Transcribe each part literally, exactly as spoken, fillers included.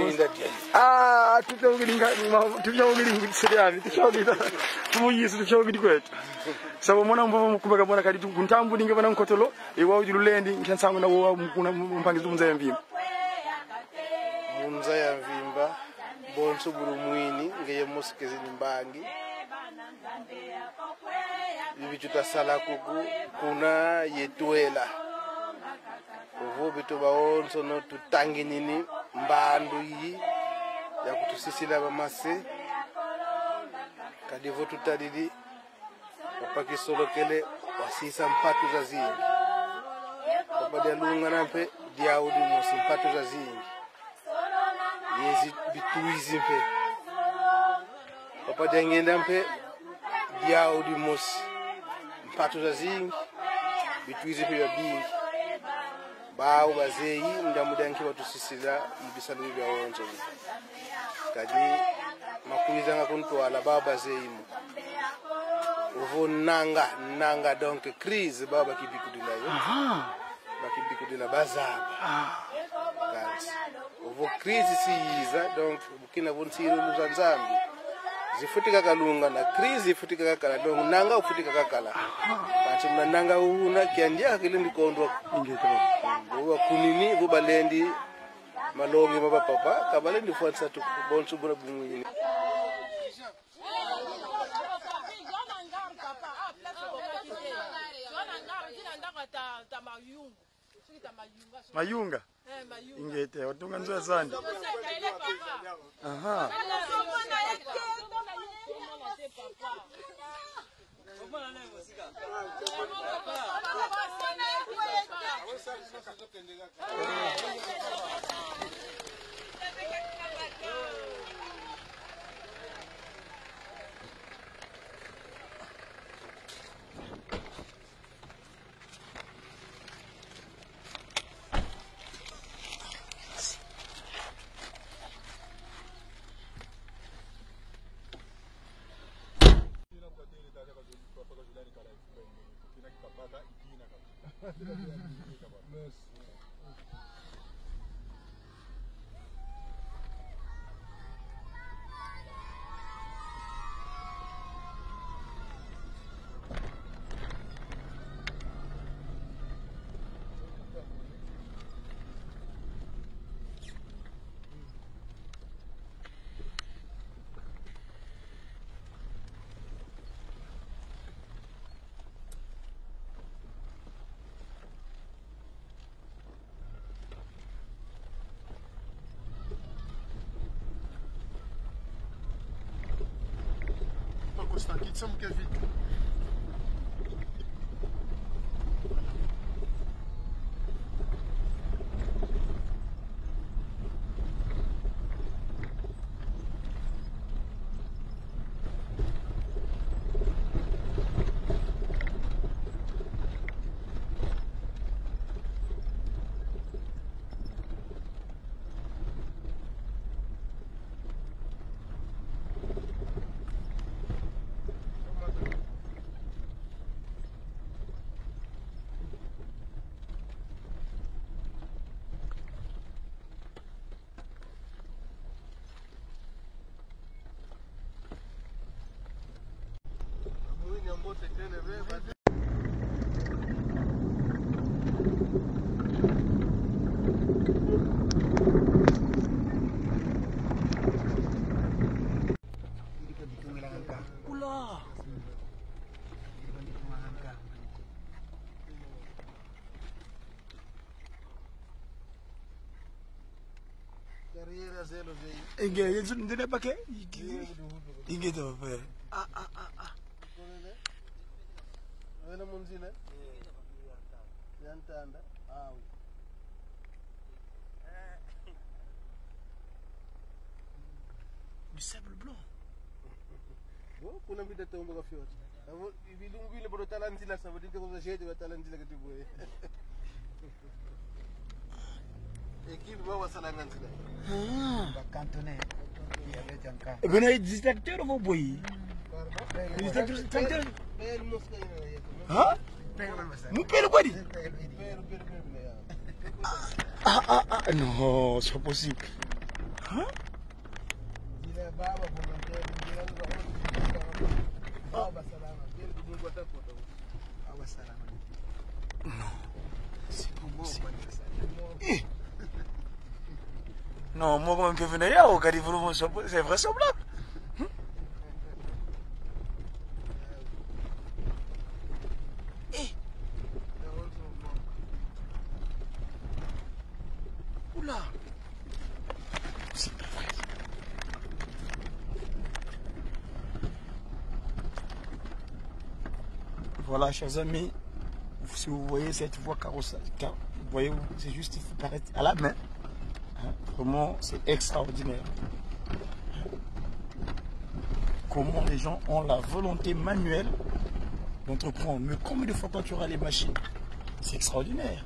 Inda dia. Ah, tufiaukidi nga, ma-, tufiaukidi nkuti sedi ami, tufiaukidi. Mfumu Yesu, tufiaukidi kweto. Savo mona mvovo mu kubaka mona kadi tu, ku ntambu dinge bana nkotolo, e wau di lulendi, nkia nsangu na wo wa mukuna mu mpangi tu mu nza ya mvimba. Mu nza ya mvimba, bonso bu lumwini, ngeye mosi kezi ni mbangi. Bibi tuta sala kuku, kuna ye twela. Ovo beto bawonsono tutanginini mbandu yi ya kutusisila bamase. Kadi vo tutadidi, Papa Kisolokele wasisa mpatu zazingi. Papa Dialungana mpe diau dimosi, mpatu zazingi. Yezi bitwizi mpe. Papa Diangienda mpe diau dimosi, mpatu zazingi, bitwizi mpe biabingi. Bau bazeyi, mu diambu dia nki batusisila mu bisalu biawonso. Kadi makwizanga ku ntwala, bau bazeyi mo. Ovo nanga, nanga, donc, crise, bau bakibikudila yo. Aha. Bakibikudila bazaba. Ah. Kansi ovo crise si yiza, donc, bu kina vo nsilu za Nzambi zifutika kalungana, crise ifutika kakala, donc nanga ufutika kakala. Aha. Kansi muna nanga una, kiandia kilendi kondwa. Ingeta. Vo bakunini, vo balendi malongi ma bapapa, ka balendi fwa nsatu, bonso buna bumwini. Mayunga. Ingeta, watunga nzo ya zandi. Aha. Pakosta kitsa mu Kevin. Inge, yenzu ndine bake. Inge to pe. Ah, ah, ah, ah. Wena mu nzila ya ntanda. Ah, oui. Du sable blanc. Bon, kuna mbi ta tomba ka fioti. Avo, bilumbu bile bodo tala nzila, ça veut dire que vous êtes de tala nzila que tu vois. Équipe ba wasalanga nzila. Ah. Ba cantonné. Il y avait Gianca. Eh ben, il y a des acteurs, vous voyez. Pardon? Les acteurs, les acteurs. Belle mosquée, il y a. Hein? Père, père, père. Mon père, quoi, dit? Père, père, père, père. Ah, ah, ah, non, c'est pas possible. Hein? Ndila ba, ba volontaire, ndila ba, ba, ba, ba, salama. Ndila ba, ba, ba, salama. Non. C'est pas possible. Eh. Non, moi, quand même, que venez là, au Californie, c'est vraisemblable. Hmm? Eh. Oula. C'est pas vrai. Voilà, chers amis, si vous voyez cette voie carrossable, car, vous voyez, c'est juste, il faut paraître à la main. Hein, vraiment, c'est extraordinaire. Comment les gens ont la volonté manuelle d'entreprendre. Mais combien de fois quand tu auras les machines, c'est extraordinaire.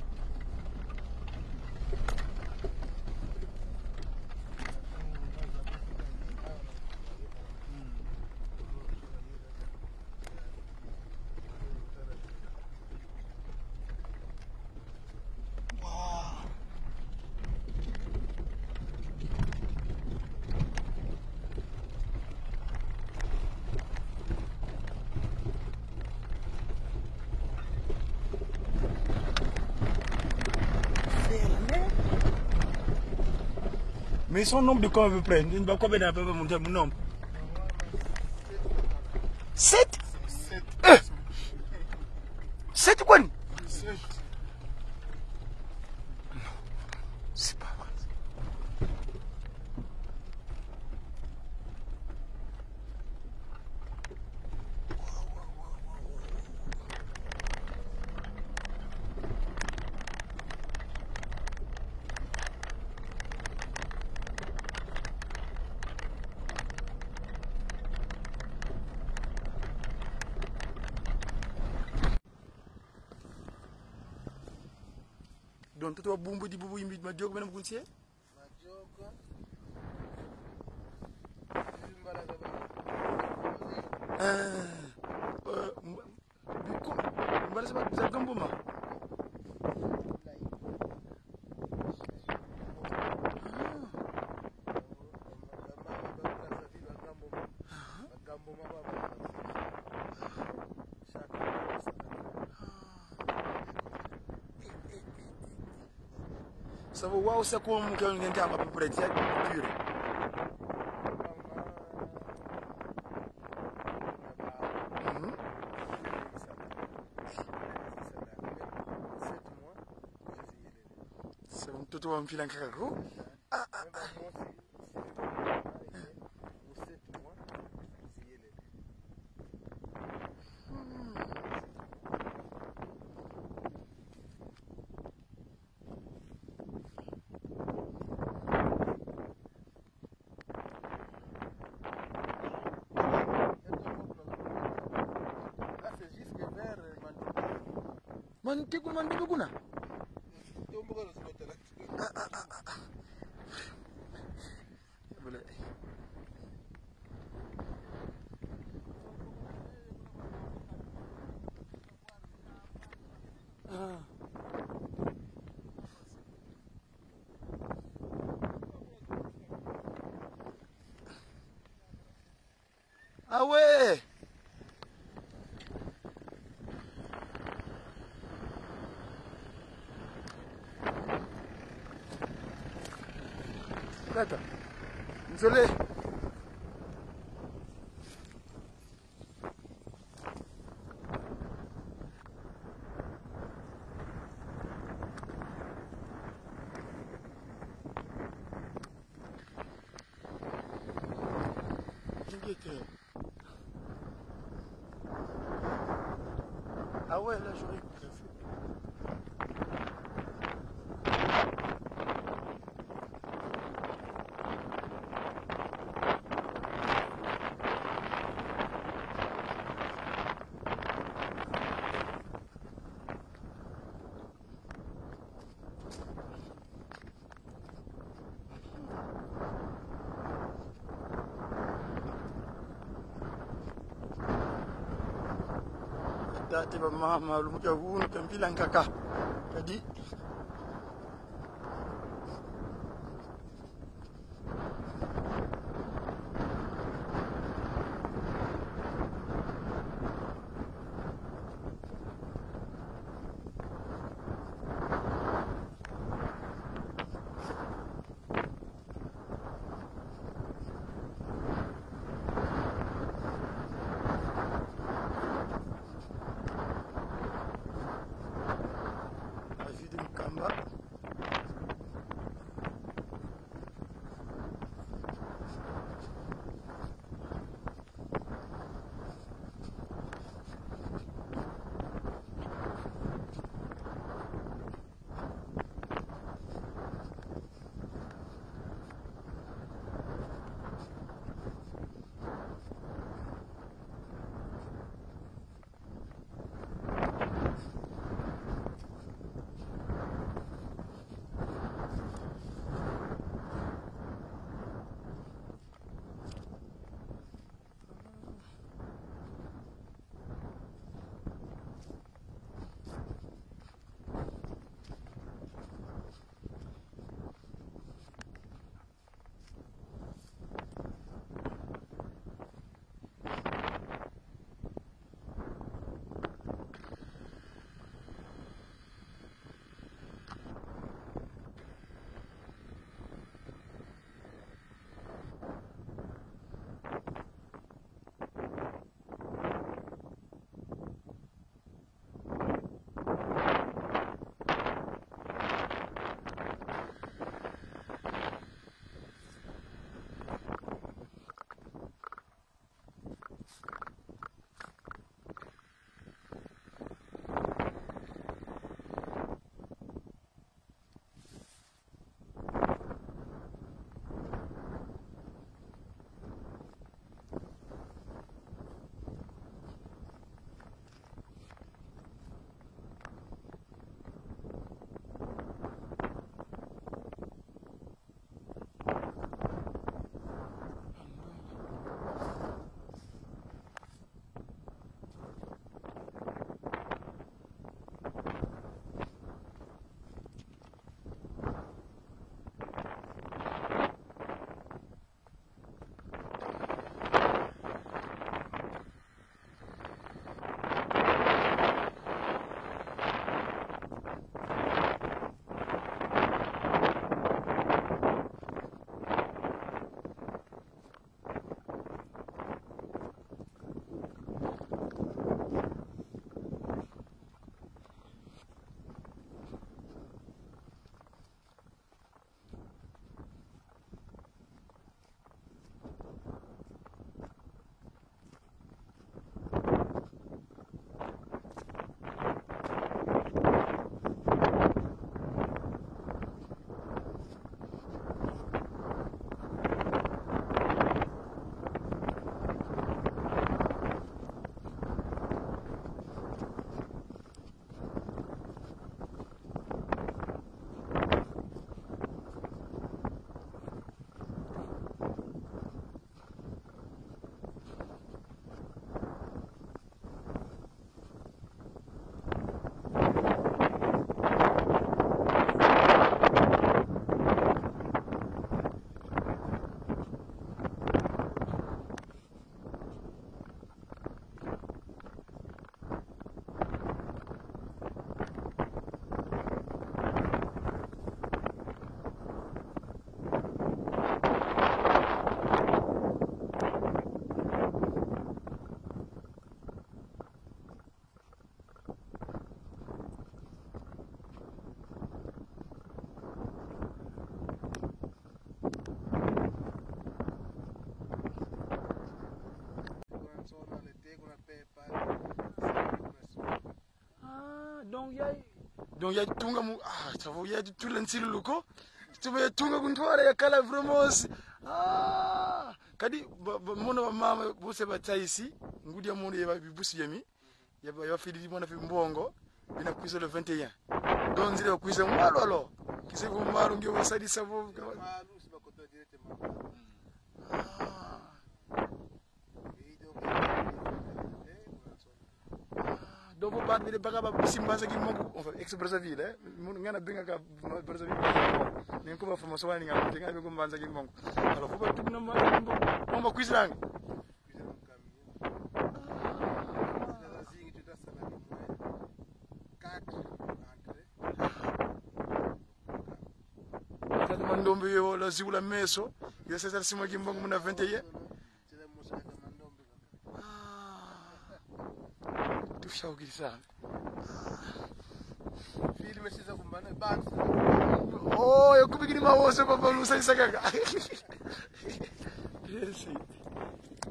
Mais ils sont nombre de combien à peu près? Une va combien à peu près, mon dieu, mon nombre? Sept? Eh! Sept quoi? Non, c'est pas vrai. Donc, toi, tu as boumbo di boubou, imite ma diogo, maintenant, vous connaissez? Madiogo. Zimbala za ba. Eh, eh, mba-, biko-, mbala za ba-, za Gamboma. Ah. Aha. Ça veut dire, waouh, c'est quoi mon cœur, on est à peu près, c'est pur. Mhm. C'est un tout en filant craquant. Ah, ah, ah. Mantiku, mantiku kuna. Ah, ah, ah, ah, ah. Voilà. Ah. Ah ouais! Tata, nzole. Ingeta. Ah ouais, là, j'aurais préféré. Tata, ba mama, lumbu kia wunu kia mpila nkaka. Kadi. Donc ya tunga mu, ah, ça va, ya tula nsilulu ko. Tuba ya tunga ku ntwala ya kala vraiment. Ah, kadi ba, ba, mono ba mama bose ba taisi, ngudi ya mono ya ba bibusi ya mi, ya ba, ya fididi mona fi mbongo, bina kwiza le vingt et un. Donc nzila ya kwiza mwalo alo. Kise ku mwalo nge wasadi savo. Ah. Donc, vo bantu bele baka ba bisi Mbanza Kimbangu, enfin, ex-Brazzaville, hein. Mono ngana benga ka Brazzaville. Ni nkuba formation wani nga benga beko Mbanza Kimbangu. Alors, vo ba tubuna Mbanza Kimbangu, vo ba kwizanga. Tata Mandombe yo la ziula meso, yo sasa sima Kimbangu muna vingt et un. Ah. Tufia ukilisa. Filme sisa kumbana, bantu. Oh, ya kubikini mawose papa, lusa isakaka. Merci.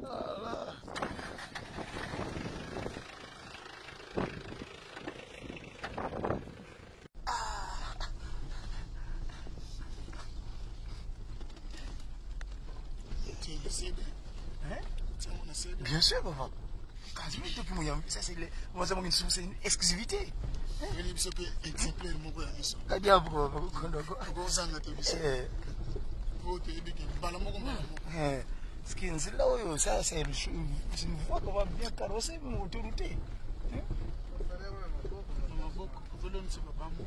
Voilà. Tiens, le C D. Hein? Tiens, on a C D. Bien sûr, papa. Quand je mets tout mon, ça c'est le, moi, ça, c'est une exclusivité. Hein? Veni, biso pe exemplaire moko ya biso. Kadi hapo, papa, kondo ko. Kozanga te biso. Eh. Oyo toyebi ke mbala moko, mbala moko. Eh. Parce que nzila oyo, ça, c'est le ch-, c'est une voie qu'on va bien carrosser, mais autoroutée. Hein? Na maboko, velo nsi babango.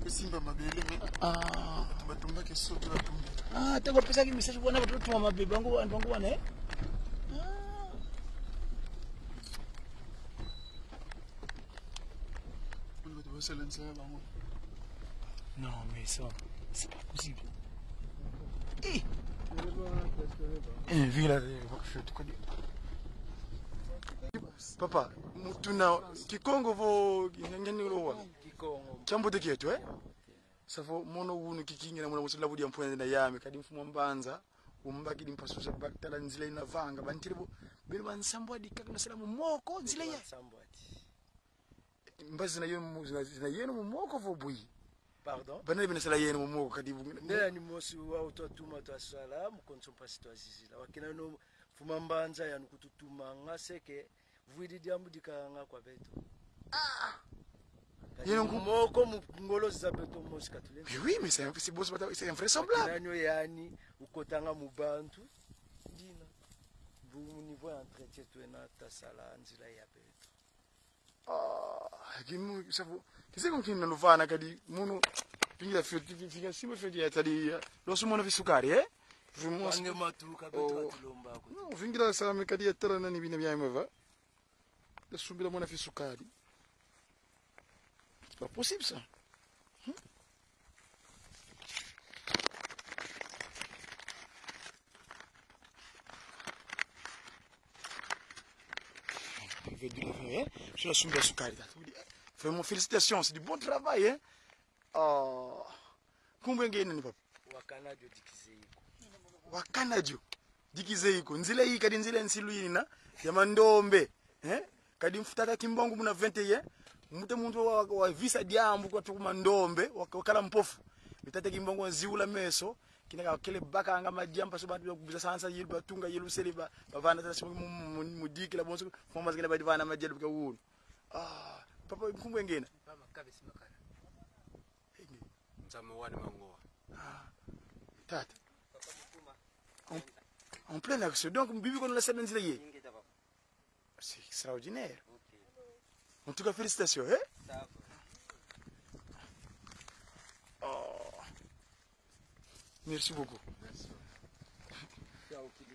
Esimba mabele, mais ah, bato batumbaki soki batumbi. Ah, ntango bapesaki message wana, bato batuma mabe, bango wana, bango wana, eh? Ah. Wana bato basala nzela bango. Non, mais ça, c'est pas possible. Eh! Eh, vila, eh, papa, mutuna, Kikongo vo, ngeni lowa. Kikongo. Kiambote kieto, eh? Savo mono wunu kikingina muna musi labu dia mpwende na yami, kadi mfumu a mbanza, umbakidi mpasusa, bakala nzila ina vanga, bantele vo, beno bansambwadi kaka na sala mu moko, nzila ya. Bansambwadi. Mbazi zina yeno mu, zina, zina yeno mu moko vo bwi. Pardon? Bana bina sala yeno mu moko kadi bu-. Nde yani mosi wa utwa tuma twasala, mu konso mpasi twazizila. Wakina no mfumu a mbanza yandi kututumanga seke, vwidi diambu dikanga kwa beto. Ah! Kadi yeno nku- moko mu ngolo za beto mosi katule. Mais oui, mais c'est, c'est, c'est, c'est invraisemblable. Wakina no yani, ukotanga mu bantu, dina. Bu niveau ya entretien twena tasala nzila ya beto. Ah, kimu, savo, kise ko kina luvana kadi, mono, vingila fioti, vi-, vingila sima fioti ya tadi, ya, loso mono visukari, eh? Vraiment. Wange matuka, beto oh, batulomba ko. Non, vingila same kadi ya tala nani bina bia meva. Ya sumbila mwana visukari. C'est pas possible, ça. Hmm? Hein? Je suis la sumba sukari, là. Vraiment, félicitations, c'est du bon travail, hein. Oh. Nkumbu ya nge nani, papa? Wakana dio dikize iko. Wakana dio dikize iko. Nzila yi kadi nzila nsilu yina ya mandombe. Eh? Kadi mfumu tata Kimbangu muna vingt et un. Mbuta muntu wa, wa, wa visa diambu kwa tuku mandombe, wa, wakala mpofu. Mbuta tata Kimbangu waziula meso, kina kakele bakanga madia mpasi bantu ya kubiza sansa yilu, batunga yilu sele ba, bavana tata sima mu, mu, mu, mu dikila bonso, mfumu a mbanza kina badi vana madia lubika wunu. Ah, papa, nkumbu ya nge nani? Papa Makabe Simakana. Nzambe wani mangoa. Ah, tata. En, en pleine action. Donc, bibi kono la sala nzila ye. Ingeta, papa. C'est extraordinaire. Ok. En tout cas, félicitations, hein? Ça va. Oh. Merci beaucoup. Merci.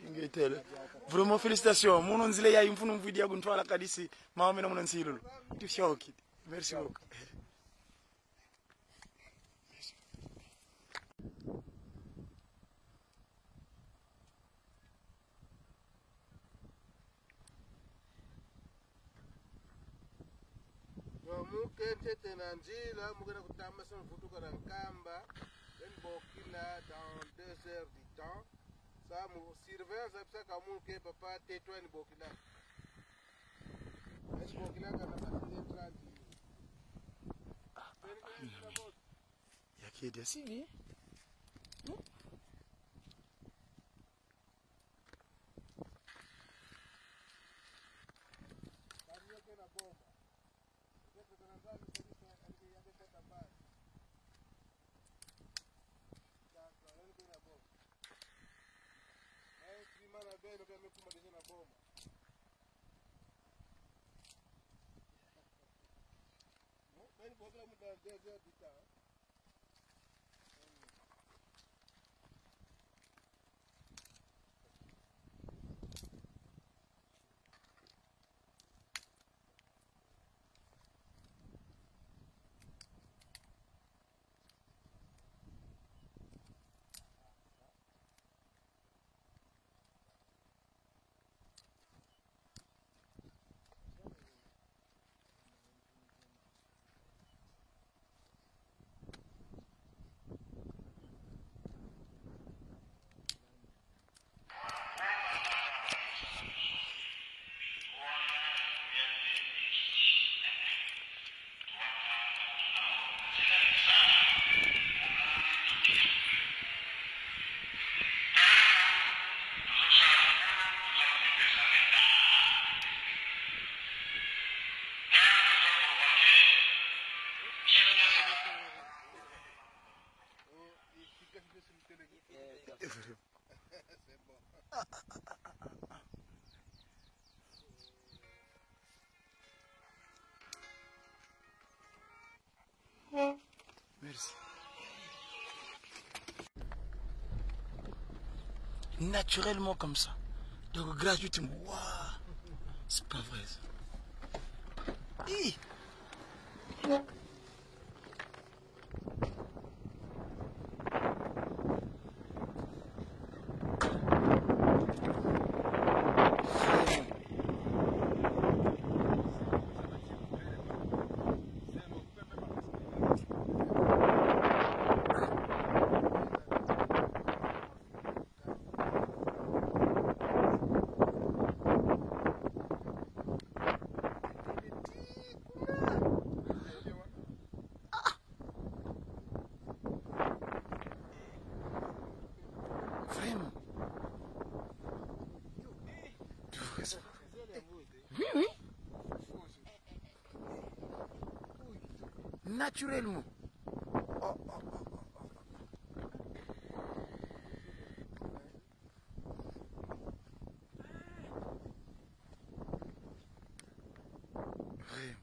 Inga tele. Vraiment, félicitations. Mono nzila ya mfunu mvwidi ya kuntwala kadisi. Mama mena muna nsilulu. Tufia oki. Merci beaucoup. Donc, mu ke ntete na nzila, mu ke na kutambasa mvutuka na Nkamba, beno bokila dans deux heures du temps. Samu surveillance ya bisaka mu ke papa tetwa ni bokila. Beno bokila kana passer trente minutes. Ya kedi ya sidi. Hmm? Eh, climat na beno, beno me kuma déjà na boma. Bon, beno bokila mu dans deux heures de temps, hein. Merci. Naturellement comme ça. Donc gratuitement. Waouh. C'est pas vrai ça. Hi. Vraiment. Oui, oui. Naturellement. Oh, oh, oh, oh, oh. Vraiment.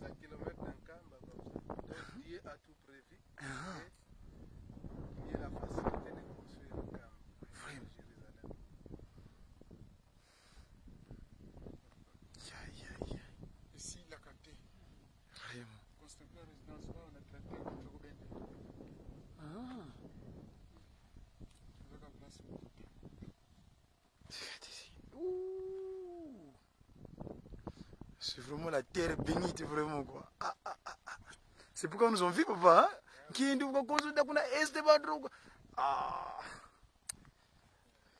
Cinq kilomètres dans Kamba, comme ça. Donc, Dieu a tout prévu. Ah. Et il a la facilité de construire Kamba. Vraiment. Jérusalem. Aïe, aïe, aïe. Ici, la capté. Vraiment. Constructeur résidence, on a traité le Togo Bende. Ah. Avec la place. Ouh. C'est vraiment la terre bénite, vraiment, quoi. Ah, ah, ah, ah. C'est pourquoi nous on vit, papa, hein? Qui nous consulte dans la est de Badro, quoi. Ah.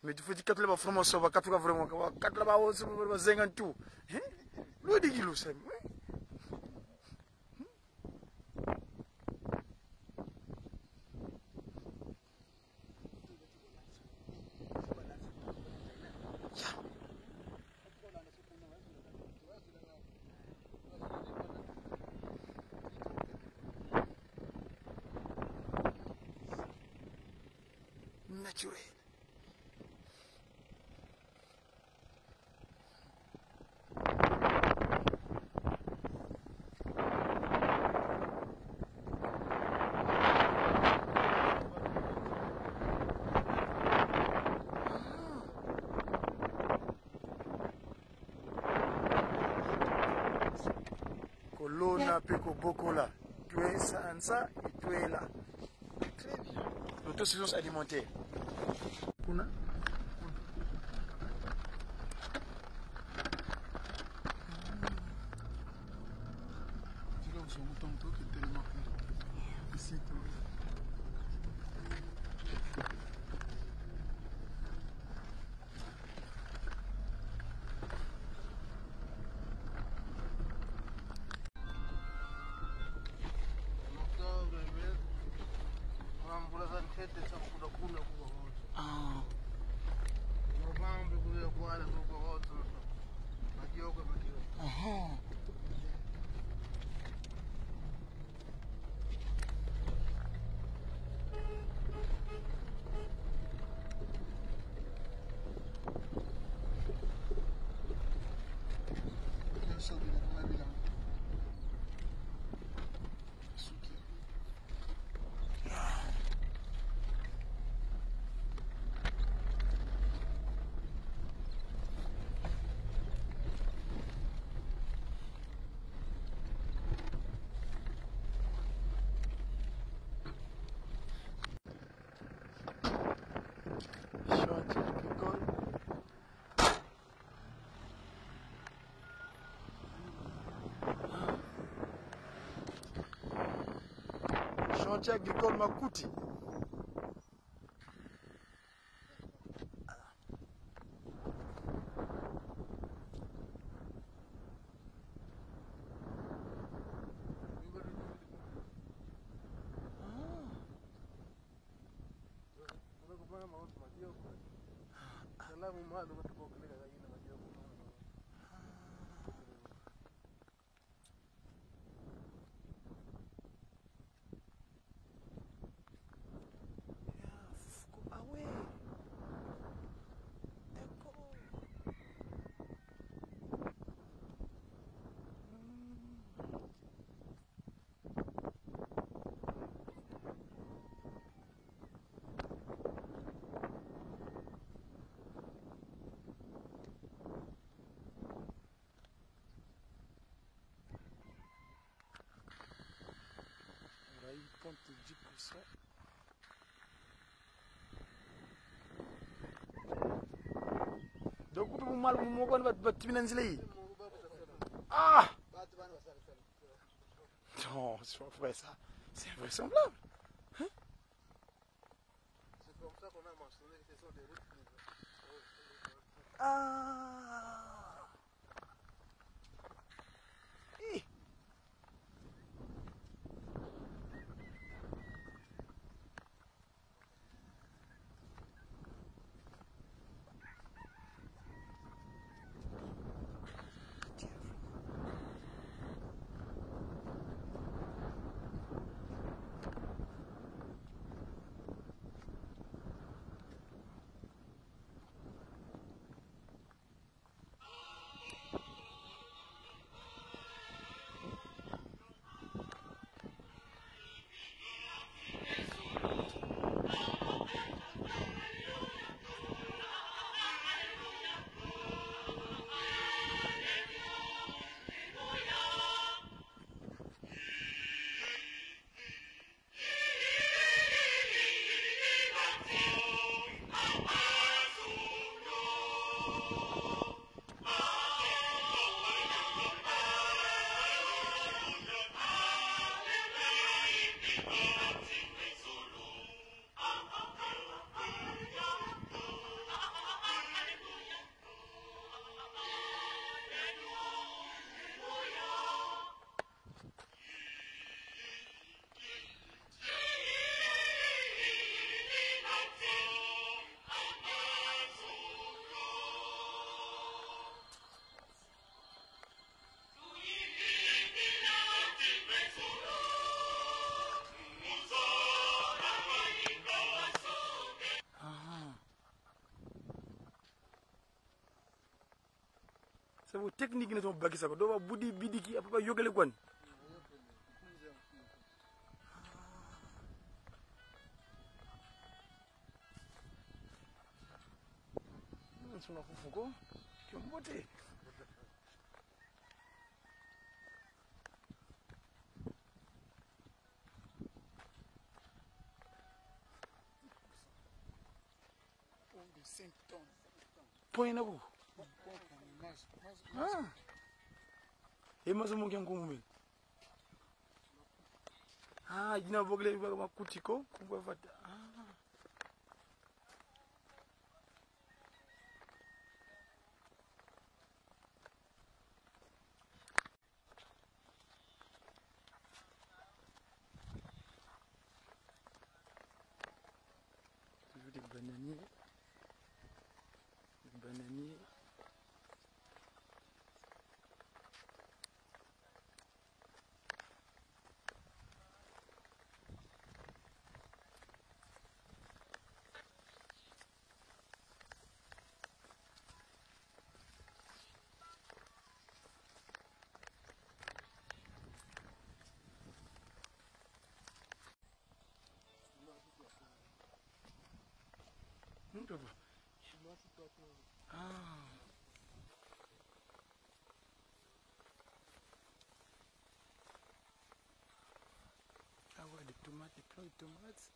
Mais il faut dire que là-bas, vraiment, ça va, quatre là-bas, vraiment, quatre là-bas, on se va zingan tout. Hein? L'eau de Guilou, ça. Naturel. Kolona pe kobokola. Twe sansa itwela. Très bien. L'autosuffisance alimentaire. Kuna. Ah. Aha. Chantier agricole. Chantier agricole Makuti. Ah ouais. D'accord. Hmm. Voilà, une pente de dix pour cent. Donc, pour moi, le moment qu'on va, va terminer, ah! Non, c'est pas vrai ça. C'est invraisemblable. Hein? C'est comme ça qu'on a mentionné que ce sont des routes qui... Ah. Eh. Aha. C'est bon, technique ni tubakisa ko. Donc babudi bidiki, après bayokele kwandi. Nsuna kufuko. Kiambote. Pont de cinq tonnes. Pont yina kuku? Ah. E mazono mu nkia nkumbu mene? Ah, yina bokele ba makuti ko, kubwa vata. Ah. Toujours des bananiers. Des bananiers. Ndio. Ah. Ah ouais, des tomates, des plants de tomates.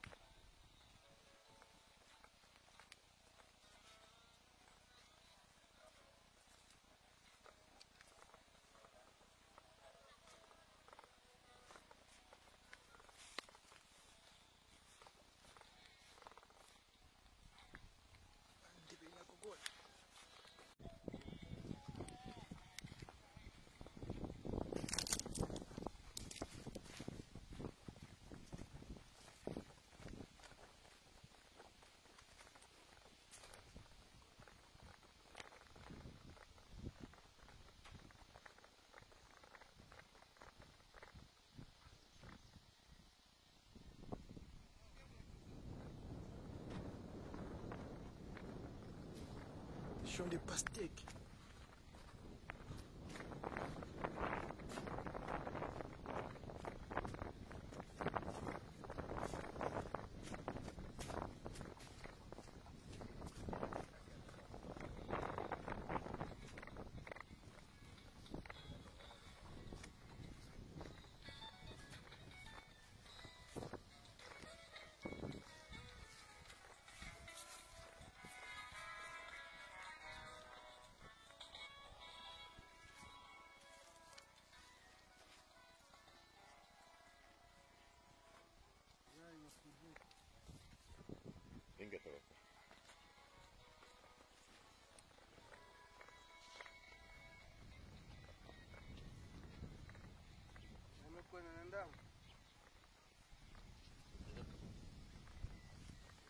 Champ de pastèques. Ingeta, papa. Yame kwenda na ndambu.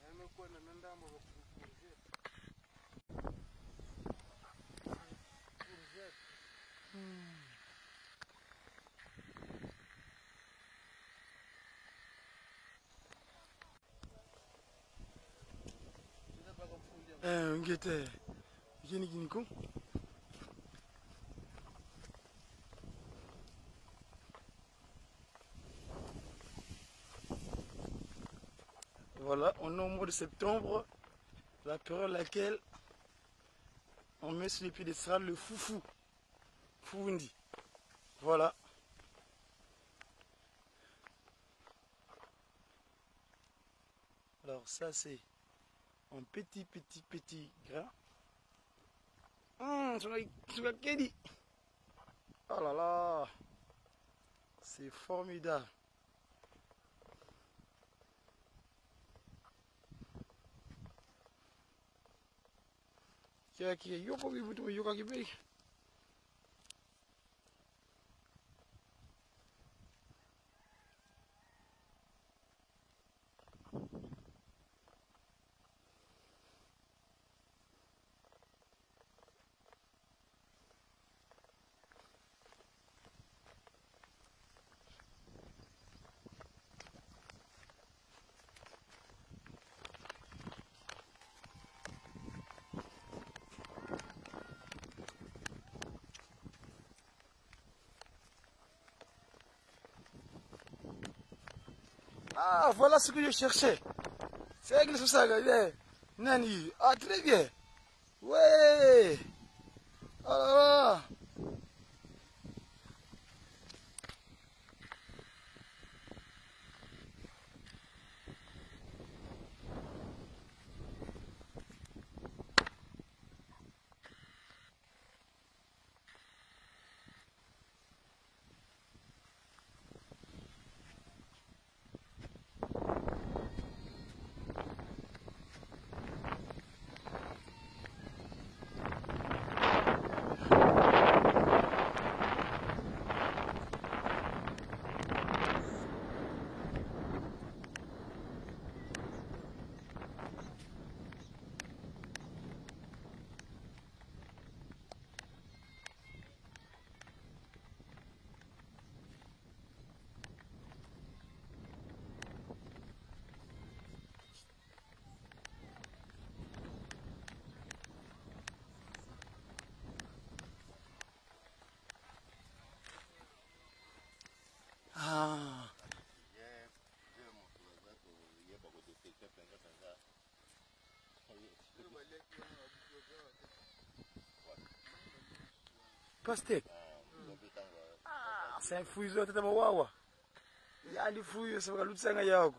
Yame kwenda na ndambu ba courgette. Courgette. Hmm. Eh, ingeta. Kini kini ko. Voilà, on est au mois de septembre, la période à laquelle on met sur les pieds de sirales le foufou. Fundi. Voilà. Alors ça c'est un petit, petit, petit grain. Hum, sur la, sur la kédi. Oh là là. C'est formidable. Kia kia yoko bibutu yoka kibe. Ah, voilà ce que je cherchais. C'est avec le Susaga, bien. Nani? Ah, très bien. Ouais. Ah là là. Pastèque. Ah, c'est un fruit, ça, tata mawawa. Yandi fruit, ça va, l'autre, ça, yako.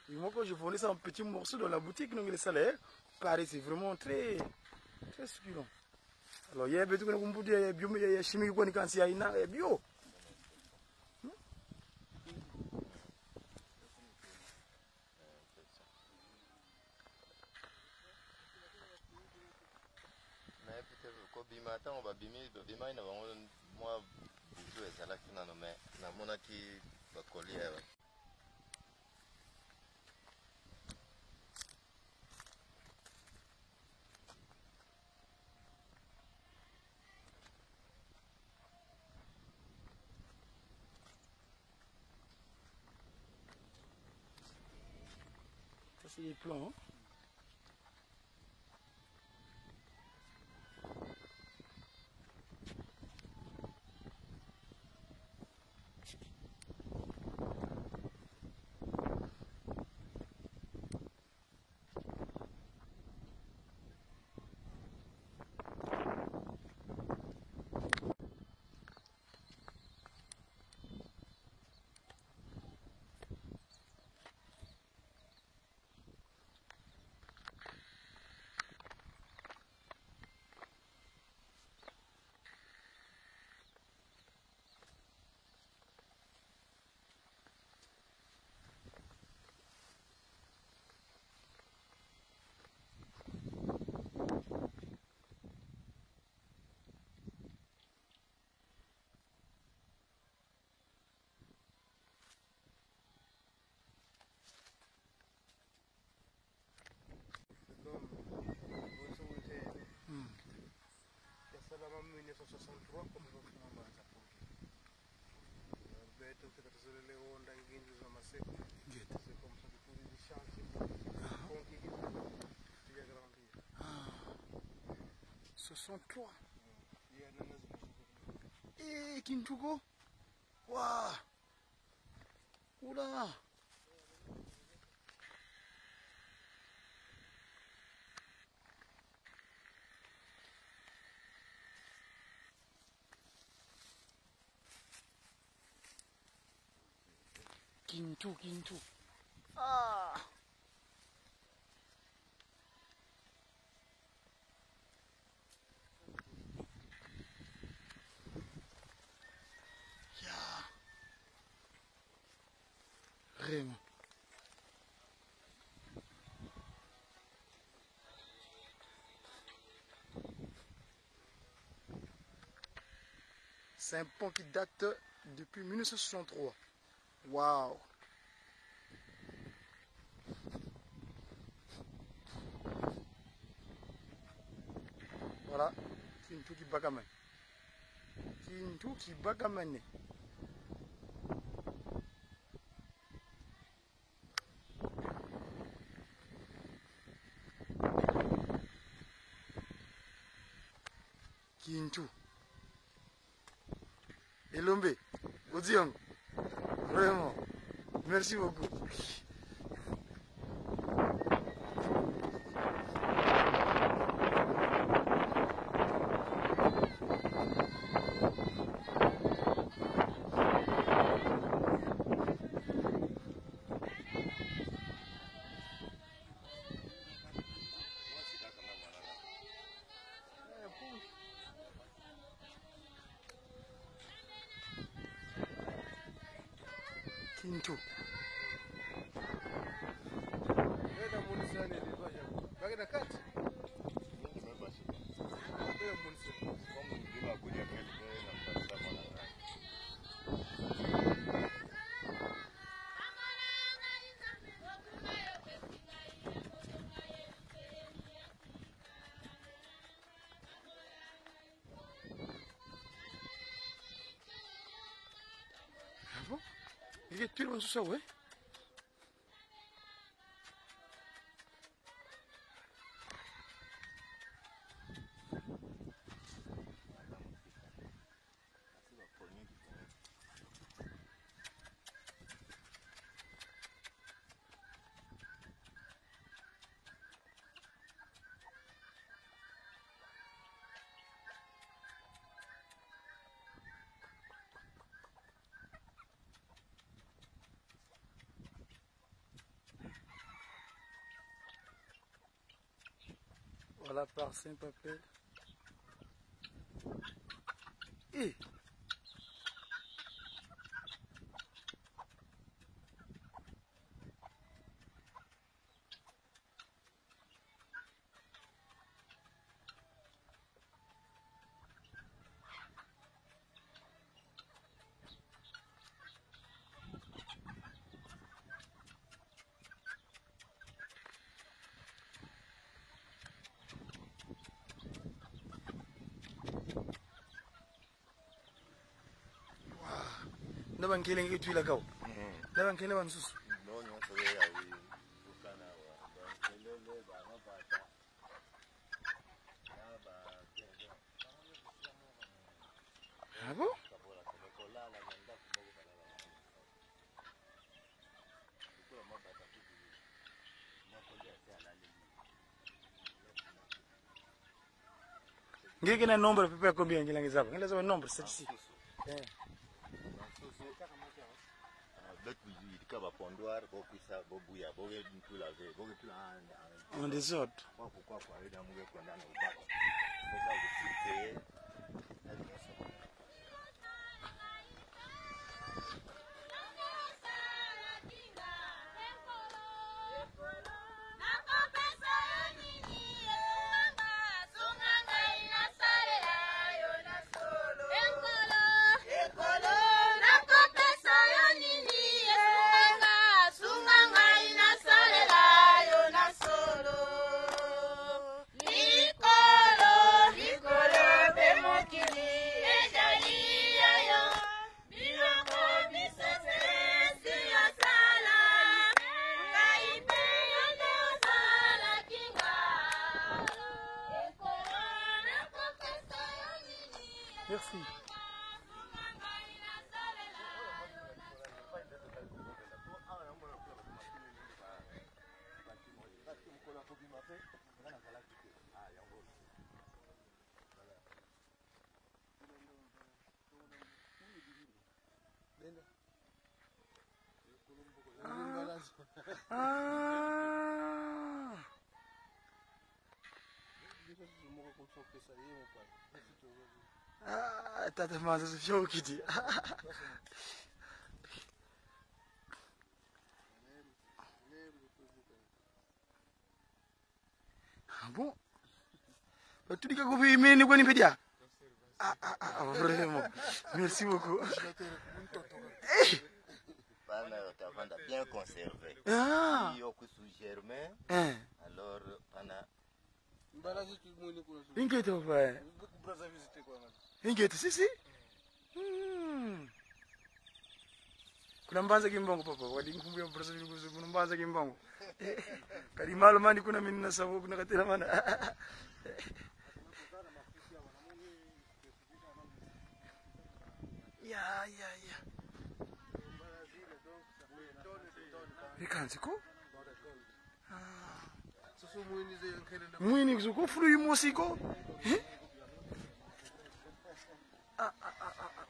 Et moi, quand je vendais ça en petits morceaux dans la boutique, donc, ça, là, hein, pareil, c'est vraiment très, très succulent. Alors, il y a un peu de, comme vous dites, il y a bio, mais il y a chimique, quoi, ni quand c'est, il y a bio. Na ye mpe te, ko bima, ntango babimi, babimaki na bango, mwa butu ezalaki nano, mais namonaki bakoli ya Ça, c'est les plants, hein. L'homme, bonso mutene. Hmm. Yasalama mu mille neuf cent soixante-trois, comme nous faisons dans la pompe. Beto, c'est que tu le Léon, dans une zone massée. Good. C'est comme ça que pour les chantiers, ah, pompe, il y a grandi. Ah. Soixante-trois. Hmm. Il y a un an, eh, Kintuko. Waouh. Oula! Kintu, kintu. Ah! Ya. Vraiment. C'est un pont qui date depuis mille neuf cent soixante-trois. Waouh! Voilà, kintu kibakamene. Kintu kibakamene. Kintu. Elombe, Odiang. Vraiment. Merci beaucoup. Kintu. Wenda muni sana ni baja. Bage na kati. Wenda muni sana. Ah bon? Il est tout le monde ça, ouais. Voilà, par simple appel. Eh. Nda bankele nge twila kau. Mm. Nda bankele bansusu. Non, non, c'est vrai, oui. Ah bon? Nge ke na nombre pe, pe ya combien nge lenda zaba? Nge lenda zaba nombre, c'est ici. Eh. Ah, beto yidika ba pondoir, bo kwisa, bo buya, bo ke tula ve, bo ke tula en, en, en désordre. Kwa, kwa, kwa, kwa, ida mu ke kwenda na ubako. Bo ka kusipe. Likolo, likolo pe mokili ezali ya yo. Biloko biso se si osala, ngai pe yo nde osalaki nga. Ekolo nakopesa yo nini? Merci. Ah. Ah. Ah, tata Manza, se fiokidi. Ah bon? Batudika ko bimene kwani mpe dia? Ah, ah, ah, ah, vraiment. Merci beaucoup. Eh! Bana yo tavanda bien conservé. Ah. Yo kusu germain. Eh. Alors, bana Ingeta, papa. Ingeta, si, si. Hmm. Kuna Mbanza Kimbongo, papa. Wadi nkumbu ya Brazzaville kuzu kuna Mbanza Kimbongo. Kadi malu mandi kuna mina savo kuna katela mana. Ya, ya, ya. Ikanzi ko? Ah. Mwini zo ko fulu yimosi ko. Eh? Ah, ah, ah, ah, ah.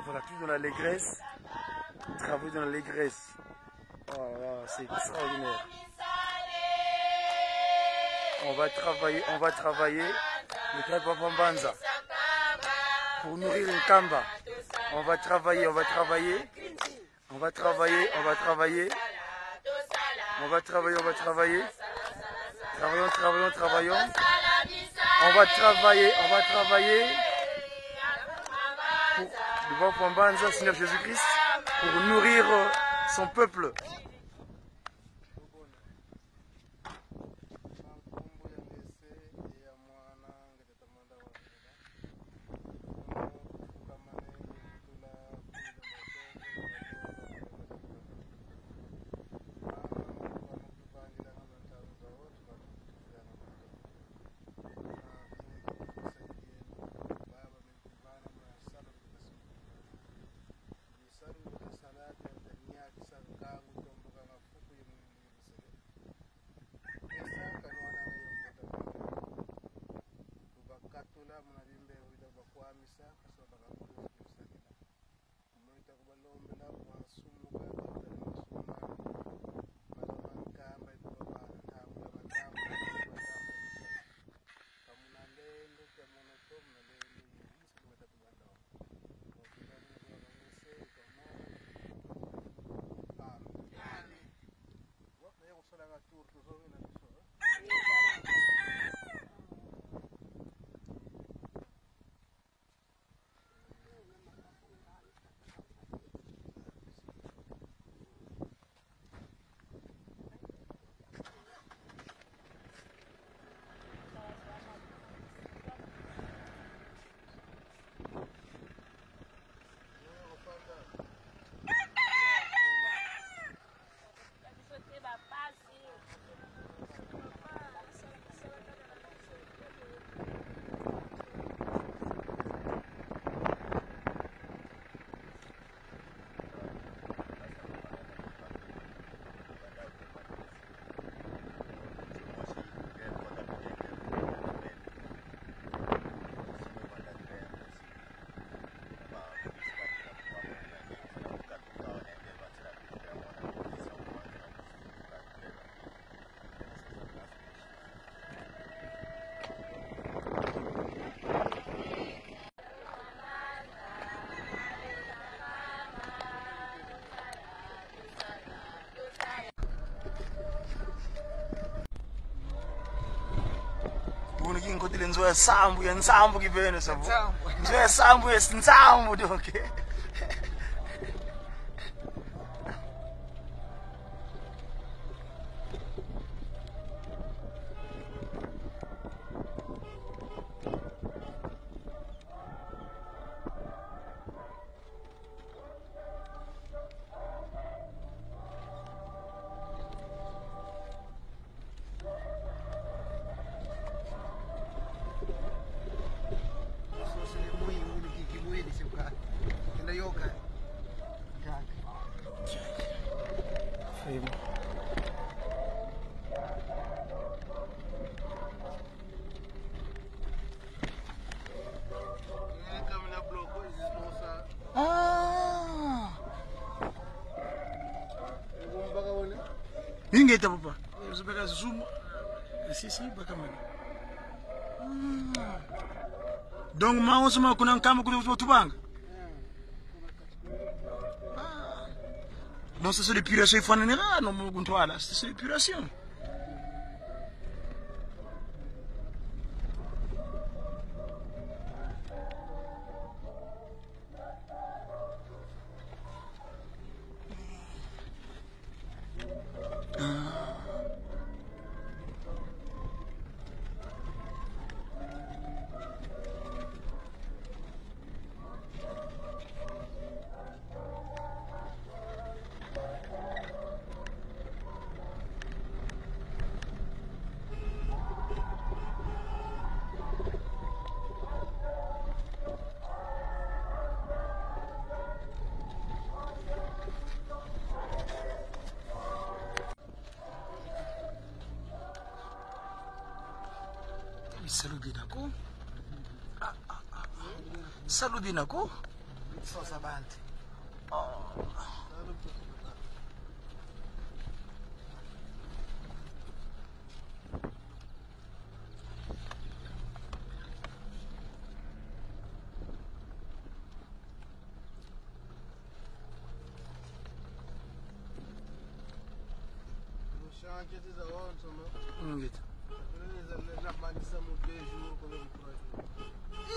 Voilà, tout dans l'allégresse. Travaux dans l'allégresse. Oh là là, c'est extraordinaire. On va travailler, on va travailler. Le travail Papa Mbanza. Pour nourrir Nkamba. On va travailler, on va travailler. On va travailler, on va travailler. On va travailler, on va travailler. Travaillons, travaillons, travaillons. On va travailler, on va travailler. Pour, devant Papa Mbanza, Seigneur Jésus-Christ, pour nourrir, euh, son peuple. Nkotele nzo ya sambu, ya nsambu kibeni, savo. Nsambu. Nzo ya sambu, ya nsambu, donc. Ah. Ingeta, papa. Zubeka zuma. Si, si, baka mana. Ah. Donc, mawonso ma kuna nkama kuna tubanga. Ah. Donc, c'est l'épuration, il faut en aller, non, mon gontois, là, c'est l'épuration. Bisalu bina ko. Ah, ah, ah. Salu bina ko. Sosa bantu. Oh. Ingeta.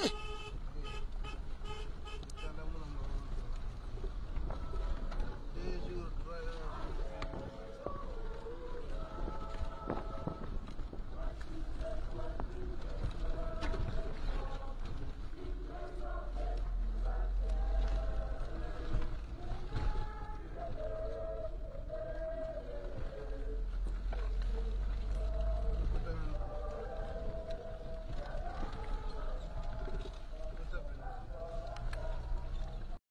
Eh,